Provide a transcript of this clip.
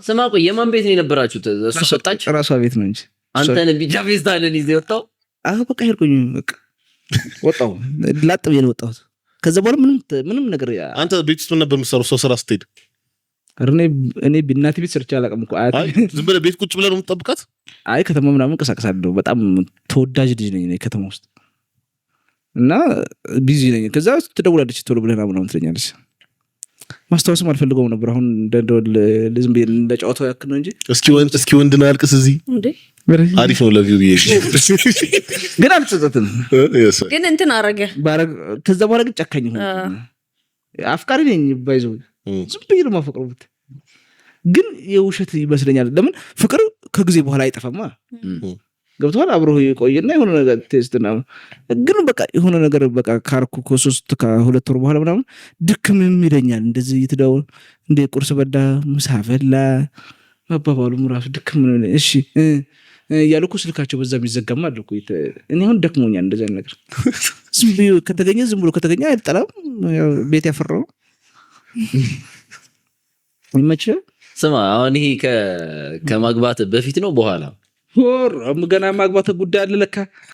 ስማ ቆይ፣ የማን ቤት ነው የነበራችሁት? እሷ ወጣች? ራሷ ቤት ነው እንጂ። አንተን ቢጫ ፌስታልን ይዘህ የወጣው? አዎ፣ በቃ ሄድኩኝ። በቃ ወጣሁ፣ ላጥ ብዬ ነው የወጣሁት። ከዛ በኋላ ምንም ምንም ነገር አንተ ቤት ውስጥ ምን ነበር የምትሰራው? ሰው ስራ ስትሄድ? ኧረ እኔ እናቴ ቤት ሰርቼ አላውቅም እኮ፣ አያቴ አይ፣ ዝም ብለህ ቤት ቁጭ ብለህ ነው የምትጠብቃት? አይ፣ ከተማ ምናምን እንቀሳቀሳለሁ። በጣም ተወዳጅ ልጅ ነኝ እኔ ከተማ ውስጥ እና busy ነኝ። ከዛ ትደውላለች፣ ቶሎ ብለህ ና ምናምን ትለኛለች። ማስታወስም አልፈልገውም ነበር። አሁን ዝም ብዬ እንደ ጨዋታው ያክል ነው እንጂ። እስኪ ወንድ ነው ያልቅስ እዚህ። እንዴ! አሪፍ ነው ለ view ብዬ። ግን አልጸጸትም። ግን እንትን አረገ። ከዛ በኋላ ግን ጨካኝ ሆንኩ። አፍቃሪ ነኝ by the way፣ ዝም ብዬ ነው የማፈቅረው። ግን የውሸት ይመስለኛል። ለምን፣ ፍቅር ከጊዜ በኋላ አይጠፋማ። ገብተዋል። አብሮ የቆየና የሆነ ነገር taste ምናምን፣ ግን በቃ የሆነ ነገር በቃ ካርኩ ከ3 ከ2 ወር በኋላ ምናምን ድክምም ይለኛል። እንደዚህ እየተደዋወል እንደ ቁርስ በላ ምሳ በላ መባባሉም ራሱ ድክም ነው። እሺ እያሉ እኮ ስልካቸው በዛ የሚዘጋማ አለ እኮ። እኔ አሁን ደክሞኛል እንደዚህ አይነት ነገር። ዝም ብሎ ከተገኘ፣ ዝም ብሎ ከተገኘ አይጠላም። ያው ቤት ያፈራው ይመችህ። ስማ፣ አሁን ይሄ ከማግባት በፊት ነው በኋላ? ሆር ገና ማግባት ጉዳይ አለ ለካ።